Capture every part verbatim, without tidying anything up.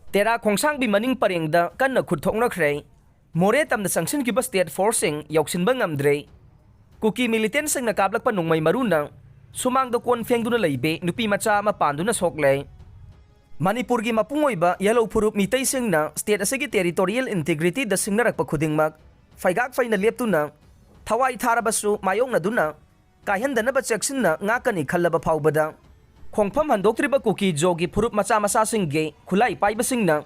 ꯇꯦꯔꯥ ꯈꯣꯡꯁꯥꯡꯕꯤ ꯃꯅꯤꯡ ꯄꯔꯦꯡꯗ ꯀꯟꯅ ꯈꯨꯠ ꯊꯣꯛꯅꯈ꯭ꯔꯦ꯫ ꯃꯣꯔꯦ ꯇꯝꯅ ꯆꯪꯁꯤꯟꯈꯤꯕ ꯁ꯭ꯇꯦꯠ ꯐꯣꯔꯁꯁꯤꯡ ꯌꯧꯁꯤꯟꯕ ꯉꯝꯗ꯭ꯔꯦ꯫ ꯀꯨꯀꯤ ꯃꯤꯂꯤꯇꯦꯟꯁꯤꯡꯅ ꯀꯥꯞꯂꯛꯄ ꯅꯣꯡꯃꯩ ꯃꯔꯨꯅ ꯁꯨꯃꯥꯡꯗ ꯀꯣꯟ ꯐꯦꯡꯗꯨꯅ ꯂꯩꯕꯤ ꯅꯨꯄꯤ ꯃꯆꯥ ꯑꯃ ꯄꯥꯟꯗꯨꯅ ꯁꯣꯛꯂꯦ꯫ ꯃꯅꯤꯄꯨꯔꯒꯤ ꯃꯄꯨꯡ ꯑꯣꯏꯕ ꯌꯦꯜꯂꯧ ꯐꯨꯔꯨꯞ ꯃꯤꯇꯩꯁꯤꯡꯅ ꯁ꯭ꯇꯦꯠ ꯑꯁꯤꯒꯤ ꯇꯦꯔꯤꯇꯣꯔꯤꯌꯦꯜ ꯏꯟꯇꯤꯒ꯭ꯔꯤꯇꯤꯗ ꯁꯤꯡꯅꯔꯛꯄ ꯈꯨꯗꯤꯡꯃꯛ ꯐꯩꯒꯥꯛ ꯐꯩꯅ ꯂꯦꯞꯇꯨꯅ ꯊꯋꯥꯏ ꯊꯥꯔꯕꯁꯨ ꯃꯥꯌꯣꯛꯅꯗꯨꯅ ꯀꯥꯏꯍꯟꯗꯅꯕ ꯆꯦꯛꯁꯤꯟꯅ ꯉꯥꯛꯀꯅꯤ ꯈꯜꯂꯕ ꯐꯥꯎꯕꯗ ꯈꯣꯡꯐꯝ ꯍꯟꯗꯣꯛꯇ꯭ꯔꯤꯕ ꯀꯨꯀꯤ ꯖꯣꯒꯤ ꯐꯨꯔꯨꯞ ꯃꯆꯥ ꯃꯆꯥꯁꯤꯡꯒꯤ ꯈꯨꯠꯂꯥꯏ ꯄꯥꯏꯕꯁꯤꯡꯅ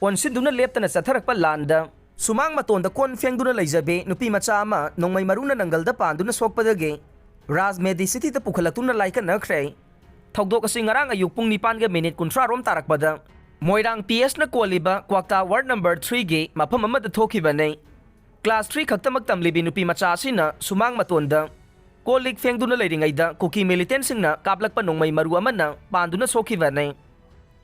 ꯑꯣꯟꯁꯤꯟꯗꯨꯅ ꯂꯦꯞꯇꯅ ꯆꯠꯊꯔꯛꯄ ꯂꯥꯟꯗ ꯁꯨꯃꯥꯡ ꯃꯇꯣꯟꯗ ꯀꯣꯟ ꯐꯦꯡꯗꯨꯅ ꯂꯩꯖꯕꯤ ꯅꯨꯄꯤ ꯃꯆꯥ ꯑꯃ ꯅꯣꯡꯃꯩ ꯃꯔꯨꯅ ꯅꯪꯒꯜꯗ ꯄꯥꯟꯗꯨꯅ ꯁꯣꯛꯄꯗꯒꯤ ꯔꯥꯖ ꯃꯦꯗꯤꯁꯤꯇꯤꯗ ꯄꯨꯈꯠꯂꯛꯇꯨꯅ ꯂꯥꯏꯀꯠꯅꯈ꯭ꯔꯦ꯫ ꯊꯧꯗꯣꯛ ꯑꯁꯤ ꯉꯔꯥꯡ ꯑꯌꯨꯛ ꯄꯨꯡ ꯅꯤꯄꯥꯟꯒ ꯃꯤꯅꯤꯠ ꯀꯨꯟꯊ꯭ꯔꯥ ꯔꯣꯝ ꯇꯥꯔꯛꯄꯗ ꯃꯣꯏꯔꯥꯡ ꯄꯤ ꯑꯦꯁꯅ ꯀꯣꯜꯂꯤꯕ ꯀ꯭ꯋꯥꯛꯇꯥ ꯋꯥꯔꯗ ꯅꯝꯕꯔ ꯊ꯭ꯔꯤꯒꯤ ꯃꯐꯝ ꯑꯃꯗ ꯊꯣꯛꯈꯤꯕꯅꯤ꯫ ꯀ꯭ꯂꯥꯁ ꯊ꯭ꯔꯤ ꯈꯛꯇꯃꯛ ꯇꯝꯂꯤꯕꯤ ꯅꯨꯄꯤ ꯃꯆꯥ ꯑꯁꯤꯅ ꯁꯨꯃꯥꯡ ꯃꯇꯣꯟꯗ ꯀꯣꯜ ꯂꯤꯛ ꯐꯦꯡꯗꯨꯅ ꯂꯩꯔꯤꯉꯩꯗ ꯀꯨꯀꯤ ꯃꯤꯂꯤꯇꯦꯟꯁꯤꯡꯅ ꯀꯥꯞꯂꯛꯄ ꯅꯣꯡꯃꯩ ꯃꯔꯨ ꯑꯃꯅ ꯄꯥꯟꯗꯨꯅ ꯁꯣꯛꯈꯤꯕꯅꯤ꯫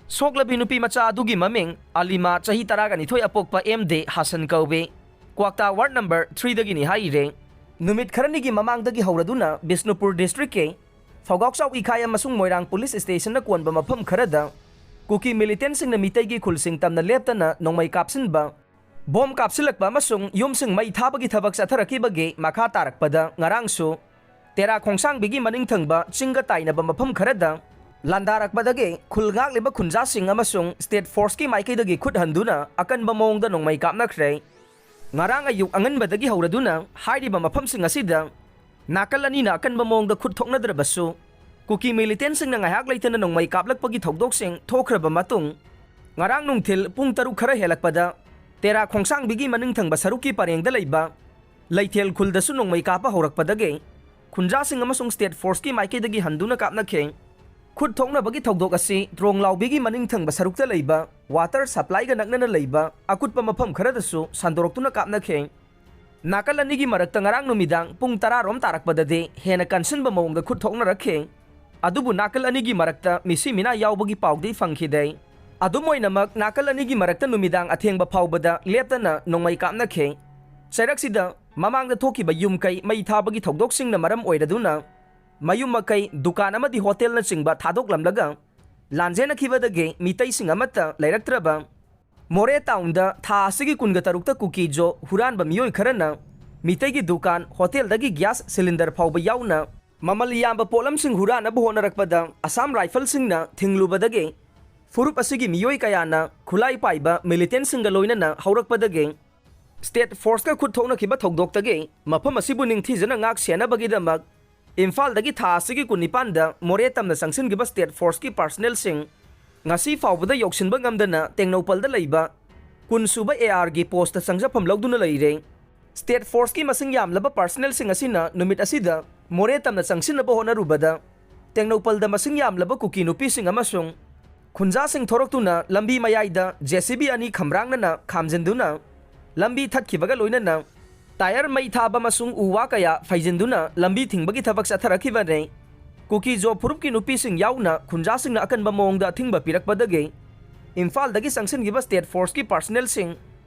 ꯁꯣꯛꯂꯕꯤ ꯅꯨꯄꯤ ꯃꯆꯥ ꯑꯗꯨꯒꯤ ꯃꯃꯤꯡ ꯑꯂꯤꯃꯥ, ꯆꯍꯤ ꯇꯔꯥꯒ ꯅꯤꯊꯣꯏ ꯑꯄꯣꯛꯄ ꯑꯦꯝ ꯗꯦ ꯍꯥꯁꯟ ꯀꯧꯏ꯫ ꯀ꯭ꯋꯥꯛꯇꯥ ꯋꯥꯔꯗ ꯅꯝꯕꯔ ꯊ꯭ꯔꯤꯗꯒꯤꯅꯤ ꯍꯥꯏꯔꯦ꯫ ꯅꯨꯃꯤꯠ ꯈꯔꯅꯤꯒꯤ ꯃꯃꯥꯡꯗꯒꯤ ꯍꯧꯔꯗꯨꯅ ꯕꯤꯁꯅꯨꯄꯨꯔ ꯗꯤꯁꯇ꯭ꯔꯤꯛꯀꯤ ꯐꯧꯒꯥꯎꯆꯥꯎ ꯏꯈꯥꯏ ꯑꯃꯁꯨꯡ ꯃꯣꯏꯔꯥꯡ ꯄꯨꯂꯤꯁ ꯁ꯭ꯇꯦꯁꯟꯅ ꯀꯣꯟꯕ ꯃꯐꯝ ꯈꯔꯗ ꯀꯨꯀꯤ ꯃꯤꯂꯤꯇꯦꯟꯁꯤꯡꯅ ꯃꯤꯇꯩꯒꯤ ꯈꯨꯜꯁꯤꯡ ꯇꯝꯅ ꯂꯦꯞꯇꯅ ꯅꯣꯡꯃꯩ ꯀꯥꯞꯁꯤꯟꯕ, ꯕꯣꯝ ꯀꯥꯞꯁꯤꯜꯂꯛꯄ ꯑꯃꯁꯨꯡ ꯌꯨꯝꯁꯤꯡ ꯃꯩ ꯊꯥꯕꯒꯤ ꯊꯕꯛ ꯆꯠꯊꯔꯛꯈꯤꯕꯒꯤ ꯃꯈꯥ ꯇꯥꯔꯛꯄꯗ ꯉꯔꯥꯡꯁꯨ ꯇꯦꯔꯥ ꯈꯣꯡꯁꯥꯡꯕꯤꯒꯤ ꯃꯅꯤꯡ ꯊꯪꯕ ꯆꯤꯡꯒ ꯇꯥꯏꯅꯕ ꯃꯐꯝ ꯈꯔꯗ ꯂꯥꯟꯗꯥꯔꯛꯄꯗꯒꯤ ꯈꯨꯜ ꯉꯥꯛꯂꯤꯕ ꯈꯨꯟꯖꯥꯁꯤꯡ ꯑꯃꯁꯨꯡ ꯁ꯭ꯇꯦꯠ ꯐꯣꯔꯁꯀꯤ ꯃꯥꯏꯀꯩꯗꯒꯤ ꯈꯨꯠ ꯍꯟꯗꯨꯅ ꯑꯀꯟꯕ ꯃꯑꯣꯡꯗ ꯅꯣꯡꯃꯩ ꯀꯥꯞꯅꯈ꯭ꯔꯦ꯫ ꯉꯔꯥꯡ ꯑꯌꯨꯛ ꯑꯉꯟꯕꯗꯒꯤ ꯍꯧꯔꯗꯨꯅ ꯍꯥꯏꯔꯤꯕ ꯃꯐꯝꯁꯤꯡ ꯑꯁꯤꯗ ꯅꯥꯀꯜ ꯑꯅꯤꯅ ꯑꯀꯟꯕ ꯃꯑꯣꯡꯗ ꯈꯨꯠ ꯊꯣꯛꯅꯗ꯭ꯔꯕꯁꯨ, ꯀꯨꯀꯤ ꯃꯤꯂꯤꯇꯦꯟꯁꯤꯡꯅ ꯉꯥꯏꯍꯥꯛ ꯂꯩꯇꯅ ꯅꯣꯡꯃꯩ ꯀꯥꯞꯂꯛꯄꯒꯤ ꯊꯧꯗꯣꯛꯁꯤꯡ ꯊꯣꯛꯈ꯭ꯔꯕ ꯃꯇꯨꯡ, ꯉꯔꯥꯡ ꯅꯨꯡꯊꯤꯜ ꯄꯨꯡ ꯇꯔꯨꯛ ꯈꯔ ꯍꯦꯜꯂꯛꯄꯗ ꯇꯦꯔꯥ ꯈꯣꯡꯁꯥꯡꯕꯤꯒꯤ ꯃꯅꯤꯡ ꯊꯪꯕ ꯁꯔꯨꯛꯀꯤ ꯄꯔꯦꯡꯗ ꯂꯩꯕ ꯂꯩꯊꯦꯜ ꯈꯨꯜꯗꯁꯨ ꯅꯣꯡꯃꯩ ꯀꯥꯞꯄ ꯍꯧꯔꯛꯄꯗꯒꯤ ꯈꯨꯟꯖꯥꯁꯤꯡ ꯑꯃꯁꯨꯡ ꯁ꯭ꯇꯦꯠ ꯐꯣꯔꯁꯀꯤ ꯃꯥꯏꯀꯩꯗꯒꯤ ꯍꯟꯗꯨꯅ ꯀꯥꯞꯅꯈꯤ꯫ ꯈꯨꯠ ꯊꯣꯛꯅꯕꯒꯤ ꯊꯧꯗꯣꯛ ꯑꯁꯤ ꯇ꯭ꯔꯣꯡꯂꯥꯎꯕꯤꯒꯤ ꯃꯅꯤꯡ ꯊꯪꯕ ꯁꯔꯨꯛꯇ ꯂꯩꯕ ꯋꯥꯇꯔ ꯁꯄ꯭ꯂꯥꯏꯒ ꯅꯛꯅꯅ ꯂꯩꯕ ꯑꯀꯨꯠꯄ ꯃꯐꯝ ꯈꯔꯗꯁꯨ ꯁꯟꯗꯣꯔꯛꯇꯨꯅ ꯀꯥꯞꯅꯈꯤ꯫ ꯅꯥꯀꯜ ꯑꯅꯤꯒꯤ ꯃꯔꯛꯇ ꯉꯔꯥꯡ ꯅꯨꯃꯤꯗꯥꯡ ꯄꯨꯡ ꯇꯔꯥ ꯔꯣꯝ ꯇꯥꯔꯛꯄꯗꯗꯤ ꯍꯦꯟꯅ ꯀꯟꯁꯤꯟꯕ ꯃꯑꯣꯡꯗ ꯈꯨꯠ ꯊꯣꯛꯅꯔꯛꯈꯤ꯫ ꯑꯗꯨꯕꯨ ꯅꯥꯀꯜ ꯑꯅꯤꯒꯤ ꯃꯔꯛꯇ ꯃꯤꯁꯤ ꯃꯤꯅꯥ ꯌꯥꯎꯕꯒꯤ ꯄꯥꯎꯗꯤ ꯐꯪꯈꯤꯗꯦ꯫ ꯑꯗꯨꯝ ꯑꯣꯏꯅꯃꯛ, ꯅꯥꯀꯜ ꯑꯅꯤꯒꯤ ꯃꯔꯛꯇ ꯅꯨꯃꯤꯗꯥꯡ ꯑꯊꯦꯡꯕ ꯐꯥꯎꯕꯗ ꯂꯦꯞꯇꯅ ꯅꯣꯡꯃꯩ ꯀꯥꯞꯅꯈꯤ꯫ ꯆꯩꯔꯛꯁꯤꯗ ꯃꯃꯥꯡꯗ ꯊꯣꯛꯈꯤꯕ ꯌꯨꯝ ꯀꯩ ꯃꯩ ꯊꯥꯕꯒꯤ ꯊꯧꯗꯣꯛꯁꯤꯡꯅ ꯃꯔꯝ ꯑꯣꯏꯔꯗꯨꯅ ꯃꯌꯨꯝ ꯃꯀꯩ, ꯗꯨꯀꯥꯟ ꯑꯃꯗꯤ ꯍꯣꯇꯦꯜꯅꯆꯤꯡꯕ ꯊꯥꯗꯣꯛꯂꯝꯂꯒ ꯂꯥꯟꯖꯦꯟꯅꯈꯤꯕꯗꯒꯤ ꯃꯤꯇꯩꯁꯤꯡ ꯑꯃꯠꯇ ꯂꯩꯔꯛꯇ꯭ꯔꯕ ꯃꯣꯔꯦ ꯇꯥꯎꯟꯗ ꯊꯥ ꯑꯁꯤꯒꯤ ꯀꯨꯟꯒ ꯇꯔꯨꯛꯇ ꯀꯨꯀꯤꯖꯣ ꯍꯨꯔꯥꯟꯕ ꯃꯤꯑꯣꯏ ꯈꯔꯅ ꯃꯤꯇꯩꯒꯤ ꯗꯨꯀꯥꯟ, ꯍꯣꯇꯦꯜꯗꯒꯤ ꯒ꯭ꯌꯥꯁ ꯁꯤꯂꯤꯟꯗꯔ ꯐꯥꯎꯕ ꯌꯥꯎꯅ ꯃꯃꯜ ꯌꯥꯝꯕ ꯄꯣꯠꯂꯝꯁꯤꯡ ꯍꯨꯔꯥꯟꯅꯕ ꯍꯣꯠꯅꯔꯛꯄꯗ ꯑꯁꯥꯝ ꯔꯥꯏꯐꯜꯁꯤꯡꯅ ꯊꯤꯡꯂꯨꯕꯗꯒꯤ ꯐꯨꯔꯨꯞ ꯑꯁꯤꯒꯤ ꯃꯤꯑꯣꯏ ꯀꯌꯥꯅ ꯈꯨꯠꯂꯥꯏ ꯄꯥꯏꯕ ꯃꯤꯂꯤꯇꯦꯟꯁꯤꯡꯒ ꯂꯣꯏꯅꯅ ꯍꯧꯔꯛꯄꯗꯒꯤ ꯁ꯭ꯇꯦꯠ ꯐꯣꯔꯁꯀ ꯈꯨꯠ ꯊꯣꯛꯅꯈꯤꯕ ꯊꯧꯗꯣꯛꯇꯒꯤ ꯃꯐꯝ ꯑꯁꯤꯕꯨ ꯅꯤꯡꯊꯤꯖꯅ ꯉꯥꯛ ꯁꯦꯟꯅꯕꯒꯤꯗꯃꯛ ꯏꯝꯐꯥꯜꯗꯒꯤ ꯊꯥ ꯑꯁꯤꯒꯤ ꯀꯨꯟꯅꯤꯄꯥꯟꯗ ꯃꯣꯔꯦ ꯇꯝꯅ ꯆꯪꯁꯤꯟꯈꯤꯕ ꯁ꯭ꯇꯦꯠ ꯐꯣꯔꯁꯀꯤ ꯄꯥꯔꯁꯅꯦꯜꯁꯤꯡ ꯉꯁꯤ ꯐꯥꯎꯕꯗ ꯌꯧꯁꯤꯟꯕ ꯉꯝꯗꯅ ꯇꯦꯡꯅꯧꯄꯜꯗ ꯂꯩꯕ ꯀꯨꯟ ꯁꯨꯕ ꯑꯦ ꯑꯥꯔꯒꯤ ꯄꯣꯁꯇ ꯆꯪꯖꯐꯝ ꯂꯧꯗꯨꯅ ꯂꯩꯔꯦ꯫ ꯁ꯭ꯇꯦꯠ ꯐꯣꯔꯁꯀꯤ ꯃꯁꯤꯡ ꯌꯥꯝꯂꯕ ꯄꯥꯔꯁꯅꯦꯜꯁꯤꯡ ꯑꯁꯤꯅ ꯅꯨꯃꯤꯠ ꯑꯁꯤꯗ ꯃꯣꯔꯦ ꯇꯝꯅ ꯆꯪꯁꯤꯟꯅꯕ ꯍꯣꯠꯅꯔꯨꯕꯗ ꯇꯦꯡꯅꯧꯄꯜꯗ ꯃꯁꯤꯡ ꯌꯥꯝꯂꯕ ꯀꯨꯀꯤ ꯅꯨꯄꯤꯁꯤꯡ ꯑꯃꯁꯨꯡ ꯈꯨꯟꯖꯥꯁꯤꯡ ꯊꯣꯔꯛꯇꯨꯅ ꯂꯝꯕꯤ ꯃꯌꯥꯏꯗ ꯖꯦ ꯁꯤ ꯕꯤ ꯑꯅꯤ ꯈꯝꯔꯥꯡꯅꯅ ꯈꯥꯝꯖꯤꯟꯗꯨꯅ ꯂꯝꯕꯤ ꯊꯠꯈꯤꯕꯒ ꯂꯣꯏꯅꯅ ꯇꯥꯌꯔ ꯃꯩ ꯊꯥꯕ ꯑꯃꯁꯨꯡ ꯎ ꯋꯥ ꯀꯌꯥ ꯐꯩꯖꯤꯟꯗꯨꯅ ꯂꯝꯕꯤ ꯊꯤꯡꯕꯒꯤ ꯊꯕꯛ ꯆꯠꯊꯔꯛꯈꯤꯕꯅꯤ꯫ ꯀꯨꯀꯤ ꯖꯣ ꯐꯨꯔꯨꯞꯀꯤ ꯅꯨꯄꯤꯁꯤꯡ ꯌꯥꯎꯅ ꯈꯨꯟꯖꯥꯁꯤꯡꯅ ꯑꯀꯟꯕ ꯃꯑꯣꯡꯗ ꯑꯊꯤꯡꯕ ꯄꯤꯔꯛꯄꯗꯒꯤ ꯏꯝꯐꯥꯜꯗꯒꯤ ꯆꯪꯁꯤꯟꯈꯤꯕ ꯁ꯭ꯇꯦꯠ ꯐꯣꯔꯁꯀꯤ ꯄꯥꯔꯁꯅꯦꯜꯁꯤꯡ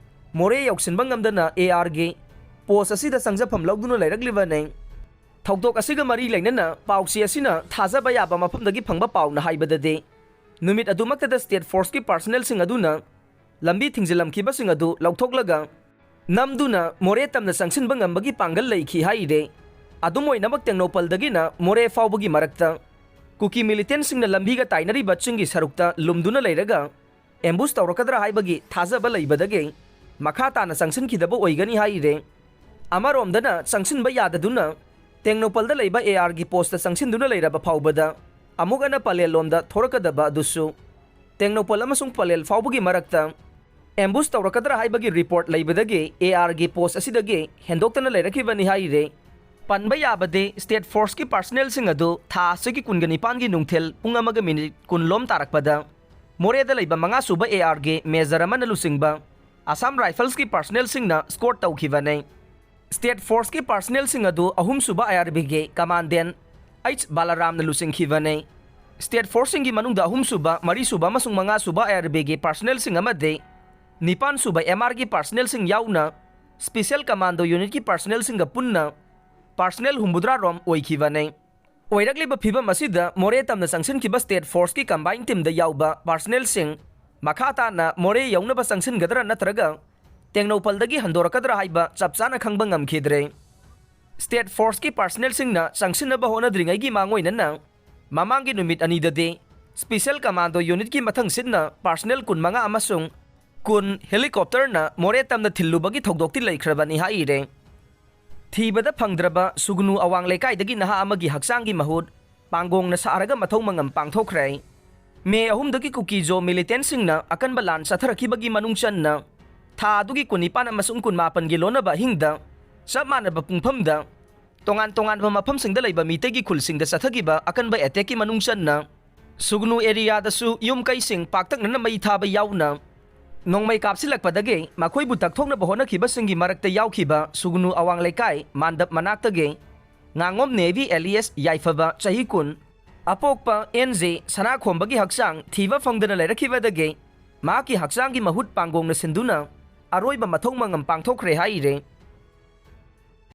ꯃꯣꯔꯦ ꯌꯧꯁꯤꯟꯕ ꯉꯝꯗꯅ ꯑꯦ ꯑꯥꯔꯒꯤ ꯄꯣꯁ ꯑꯁꯤꯗ ꯆꯪꯖꯐꯝ ꯂꯧꯗꯨꯅ ꯂꯩꯔꯛꯂꯤꯕꯅꯤ꯫ ꯊꯧꯗꯣꯛ ꯑꯁꯤꯒ ꯃꯔꯤ ꯂꯩꯅꯅ ꯄꯥꯎꯆꯦ ꯑꯁꯤꯅ ꯊꯥꯖꯕ ꯌꯥꯕ ꯃꯐꯝꯗꯒꯤ ꯐꯪꯕ ꯄꯥꯎꯅ ꯍꯥꯏꯕꯗꯗꯤ, ꯅꯨꯃꯤꯠ ꯑꯗꯨꯃꯛꯇꯗ ꯁ꯭ꯇꯦꯠ ꯐꯣꯔꯁꯀꯤ ꯄꯥꯔꯁꯅꯦꯜꯁꯤꯡ ꯑꯗꯨꯅ ꯂꯝꯕꯤ ꯊꯤꯡꯖꯤꯜꯂꯝꯈꯤꯕꯁꯤꯡ ꯑꯗꯨ ꯂꯧꯊꯣꯛꯂꯒ ꯅꯝꯗꯨꯅ ꯃꯣꯔꯦ ꯇꯝꯅ ꯆꯪꯁꯤꯟꯕ ꯉꯝꯕꯒꯤ ꯄꯥꯡꯒꯜ ꯂꯩꯈꯤ ꯍꯥꯏꯔꯦ꯫ ꯑꯗꯨꯝ ꯑꯣꯏꯅꯃꯛ ꯇꯦꯡꯅꯧꯄꯜꯗꯒꯤꯅ ꯃꯣꯔꯦ ꯐꯥꯎꯕꯒꯤ ꯃꯔꯛꯇ ꯀꯨꯀꯤ ꯃꯤꯂꯤꯇꯦꯟꯁꯤꯡꯅ ꯂꯝꯕꯤꯒ ꯇꯥꯏꯅꯔꯤꯕ ꯆꯤꯡꯒꯤ ꯁꯔꯨꯛꯇ ꯂꯨꯝꯗꯨꯅ ꯂꯩꯔꯒ ꯑꯦꯝꯕꯨꯁ ꯇꯧꯔꯛꯀꯗ꯭ꯔꯥ ꯍꯥꯏꯕꯒꯤ ꯊꯥꯖꯕ ꯂꯩꯕꯗꯒꯤ ꯃꯈꯥ ꯇꯥꯅ ꯆꯪꯁꯤꯟꯈꯤꯗꯕ ꯑꯣꯏꯒꯅꯤ ꯍꯥꯏꯔꯦ꯫ ꯑꯃꯔꯣꯝꯗꯅ ꯆꯪꯁꯤꯟꯕ ꯌꯥꯗꯗꯨꯅ ꯇꯦꯡꯅꯧꯄꯜꯗ ꯂꯩꯕ ꯑꯦ ꯑꯥꯔꯒꯤ ꯄꯣꯁꯇ ꯆꯪꯁꯤꯟꯗꯨꯅ ꯂꯩꯔꯕ ꯐꯥꯎꯕꯗ ꯑꯃꯨꯛ ꯍꯟꯅ ꯄꯂꯦꯜ ꯂꯣꯝꯗ ꯊꯣꯔꯛꯀꯗꯕ ꯑꯗꯨꯁꯨ ꯇꯦꯡꯅꯧꯄꯜ ꯑꯃꯁꯨꯡ ꯄꯂꯦꯜ ꯐꯥꯎꯕꯒꯤ ꯃꯔꯛꯇ ꯑꯦꯝꯕꯨꯁ ꯇꯧꯔꯛꯀꯗ꯭ꯔꯥ ꯍꯥꯏꯕꯒꯤ ꯔꯤꯄꯣꯔꯠ ꯂꯩꯕꯗꯒꯤ ꯑꯦ ꯑꯥꯔꯒꯤ ꯄꯣꯁ ꯑꯁꯤꯗꯒꯤ ꯍꯦꯟꯗꯣꯛꯇꯅ ꯂꯩꯔꯛꯈꯤꯕꯅꯤ ꯍꯥꯏꯔꯦ꯫ ꯄꯟꯕ ꯌꯥꯕꯗꯤ, ꯁ꯭ꯇꯦꯠ ꯐꯣꯔꯁꯀꯤ ꯄꯥꯔꯁꯅꯦꯜꯁꯤꯡ ꯑꯗꯨ ꯊꯥ ꯑꯁꯤꯒꯤ ꯀꯨꯟꯒ ꯅꯤꯄꯥꯟꯒꯤ ꯅꯨꯡꯊꯤꯜ ꯄꯨꯡ ꯑꯃꯒ ꯃꯤꯅꯤꯠ ꯀꯨꯟ ꯂꯣꯝ ꯇꯥꯔꯛꯄꯗ ꯃꯣꯔꯦꯗ ꯂꯩꯕ ꯃꯉꯥ ꯁꯨꯕ ꯑꯦ ꯑꯥꯔꯒꯤ ꯃꯦꯖꯔ ꯑꯃꯅ ꯂꯨꯆꯤꯡꯕ ꯑꯁꯥꯝ ꯔꯥꯏꯐꯜꯁꯀꯤ ꯄꯥꯔꯁꯅꯦꯜꯁꯤꯡꯅ ꯁ꯭ꯀꯣꯔꯠ ꯇꯧꯈꯤꯕꯅꯤ꯫ ꯁ꯭ꯇꯦꯠ ꯐꯣꯔꯁꯀꯤ ꯄꯥꯔꯁꯅꯦꯜꯁꯤꯡ ꯑꯗꯨ ꯑꯍꯨꯝ ꯁꯨꯕ ꯑꯥꯏ ꯑꯥꯔ ꯕꯤꯒꯤ ꯀꯃꯥꯟꯗꯦꯟ ꯑꯩꯆ ꯕꯥꯂꯥꯔꯥꯝꯅ ꯂꯨꯆꯤꯡꯈꯤꯕꯅꯤ꯫ ꯁ꯭ꯇꯦꯠ ꯐꯣꯔꯁꯁꯤꯡꯒꯤ ꯃꯅꯨꯡꯗ ꯑꯍꯨꯝ ꯁꯨꯕ, ꯃꯔꯤ ꯁꯨꯕ ꯑꯃꯁꯨꯡ ꯃꯉꯥ ꯁꯨꯕ ꯑꯥꯏ ꯑꯥꯔ ꯕꯤꯒꯤ ꯄꯥꯔꯁꯅꯦꯜꯁꯤꯡ ꯑꯃꯗꯤ ꯅꯤꯄꯥꯟ ꯁꯨꯕ ꯑꯦꯝ ꯑꯥꯔꯒꯤ ꯄꯥꯔꯁꯅꯦꯜꯁꯤꯡ ꯌꯥꯎꯅ ꯁ꯭ꯄꯦꯁꯤꯌꯦꯜ ꯀꯃꯥꯟꯗꯣ ꯌꯨꯅꯤꯠꯀꯤ ꯄꯥꯔꯁꯅꯦꯜꯁꯤꯡꯒ ꯄꯨꯟꯅ ꯄꯥꯔꯁꯅꯦꯜ ꯍꯨꯝꯐꯨꯇꯔꯥ ꯔꯣꯝ ꯑꯣꯏꯈꯤꯕꯅꯤ꯫ ꯑꯣꯏꯔꯛꯂꯤꯕ ꯐꯤꯕꯝ ꯑꯁꯤꯗ ꯃꯣꯔꯦ ꯇꯝꯅ ꯆꯪꯁꯤꯟꯈꯤꯕ ꯁ꯭ꯇꯦꯠ ꯐꯣꯔꯁꯀꯤ ꯀꯝꯕꯥꯏꯟ ꯇꯤꯝꯗ ꯌꯥꯎꯕ ꯄꯥꯔꯁꯅꯦꯜꯁꯤꯡ ꯃꯈꯥ ꯇꯥꯅ ꯃꯣꯔꯦ ꯌꯧꯅꯕ ꯆꯪꯁꯤꯟꯒꯗ꯭ꯔꯥ ꯅꯠꯇ꯭ꯔꯒ ꯇꯦꯡꯅꯧꯄꯜꯗꯒꯤ ꯍꯟꯗꯣꯔꯛꯀꯗ꯭ꯔꯥ ꯍꯥꯏꯕ ꯆꯞ ꯆꯥꯅ ꯈꯪꯕ ꯉꯝꯈꯤꯗ꯭ꯔꯦ꯫ ꯁ꯭ꯇꯦꯠ ꯐꯣꯔꯁꯀꯤ ꯄꯥꯔꯁꯅꯦꯜꯁꯤꯡꯅ ꯆꯪꯁꯤꯟꯅꯕ ꯍꯣꯠꯅꯗ꯭ꯔꯤꯉꯩꯒꯤ ꯃꯥꯡꯑꯣꯏꯅꯅ ꯃꯃꯥꯡꯒꯤ ꯅꯨꯃꯤꯠ ꯑꯅꯤꯗꯗꯤ ꯁ꯭ꯄꯤꯁꯦꯜ ꯀꯃꯥꯟꯗꯣ ꯌꯨꯅꯤꯠꯀꯤ ꯃꯊꯪ ꯁꯤꯠꯅ ꯄꯥꯔꯁꯅꯦꯜ ꯀꯨꯟꯃꯉꯥ ꯑꯃꯁꯨꯡ ꯀꯨꯟ ꯍꯦꯂꯤꯀꯣꯞꯇꯔꯅ ꯃꯣꯔꯦ ꯇꯝꯅ ꯊꯤꯜꯂꯨꯕꯒꯤ ꯊꯧꯗꯣꯛꯇꯤ ꯂꯩꯈ꯭ꯔꯕꯅꯤ ꯍꯥꯏꯔꯦ꯫ ꯊꯤꯕꯗ ꯐꯪꯗ꯭ꯔꯕ ꯁꯨꯒꯅꯨ ꯑꯋꯥꯡ ꯂꯩꯀꯥꯏꯗꯒꯤ ꯅꯍꯥ ꯑꯃꯒꯤ ꯍꯛꯆꯥꯡꯒꯤ ꯃꯍꯨꯠ ꯄꯥꯡꯒꯣꯡꯅ ꯁꯥꯔꯒ ꯃꯊꯧ ꯃꯉꯝ ꯄꯥꯡꯊꯣꯛꯈ꯭ꯔꯦ꯫ ꯃꯦ ꯑꯍꯨꯝꯗꯒꯤ ꯀꯨꯀꯤꯖꯣ ꯃꯤꯂꯤꯇꯦꯟꯁꯤꯡꯅ ꯑꯀꯟꯕ ꯂꯥꯟ ꯆꯠꯊꯔꯛꯈꯤꯕꯒꯤ ꯃꯅꯨꯡ ꯆꯟꯅ ꯊꯥ ꯑꯗꯨꯒꯤ ꯀꯨꯟꯅꯤꯄꯥꯟ ꯑꯃꯁꯨꯡ ꯀꯨꯟꯃꯥꯄꯟꯒꯤ ꯂꯣꯟꯅꯕ ꯑꯍꯤꯡꯗ ꯆꯞ ꯃꯥꯟꯅꯕ ꯄꯨꯡꯐꯝꯗ ꯇꯣꯉꯥꯟ ꯇꯣꯉꯥꯟꯕ ꯃꯐꯝꯁꯤꯡꯗ ꯂꯩꯕ ꯃꯤꯇꯩꯒꯤ ꯈꯨꯜꯁꯤꯡꯗ ꯆꯠꯊꯈꯤꯕ ꯑꯀꯟꯕ ꯑꯦꯇꯦꯛꯀꯤ ꯃꯅꯨꯡ ꯆꯟꯅ ꯁꯨꯒꯅꯨ ꯑꯦꯔꯤꯌꯥꯗꯁꯨ ꯌꯨꯝ ꯀꯩꯁꯤꯡ ꯄꯥꯛꯇꯛꯅꯅ ꯃꯩ ꯊꯥꯕ ꯌꯥꯎꯅ ꯅꯣꯡꯃꯩ ꯀꯥꯞꯁꯤꯜꯂꯛꯄꯗꯒꯤ ꯃꯈꯣꯏꯕꯨ ꯇꯛꯊꯣꯛꯅꯕ ꯍꯣꯠꯅꯈꯤꯕꯁꯤꯡꯒꯤ ꯃꯔꯛꯇ ꯌꯥꯎꯈꯤꯕ ꯁꯨꯒꯅꯨ ꯑꯋꯥꯡ ꯂꯩꯀꯥꯏ ꯃꯥꯟꯗꯞ ꯃꯅꯥꯛꯇꯒꯤ ꯉꯥꯉꯣꯝ ꯅꯦꯕꯤ ꯑꯦꯂꯤꯌꯁ ꯌꯥꯏꯐꯕ ꯆꯍꯤ ꯀꯨꯟ, ꯑꯄꯣꯛꯄ ꯑꯦꯟ ꯖꯦ ꯁꯅꯥꯈꯣꯝꯕꯒꯤ ꯍꯛꯆꯥꯡ ꯊꯤꯕ ꯐꯪꯗꯅ ꯂꯩꯔꯛꯈꯤꯕꯗꯒꯤ ꯃꯍꯥꯛꯀꯤ ꯍꯛꯆꯥꯡꯒꯤ ꯃꯍꯨꯠ ꯄꯥꯡꯒꯣꯡꯅ ꯁꯤꯟꯗꯨꯅ ꯑꯔꯣꯏꯕ ꯃꯊꯧ ꯃꯉꯝ ꯄꯥꯡꯊꯣꯛꯈ꯭ꯔꯦ ꯍꯥꯏꯔꯦ꯫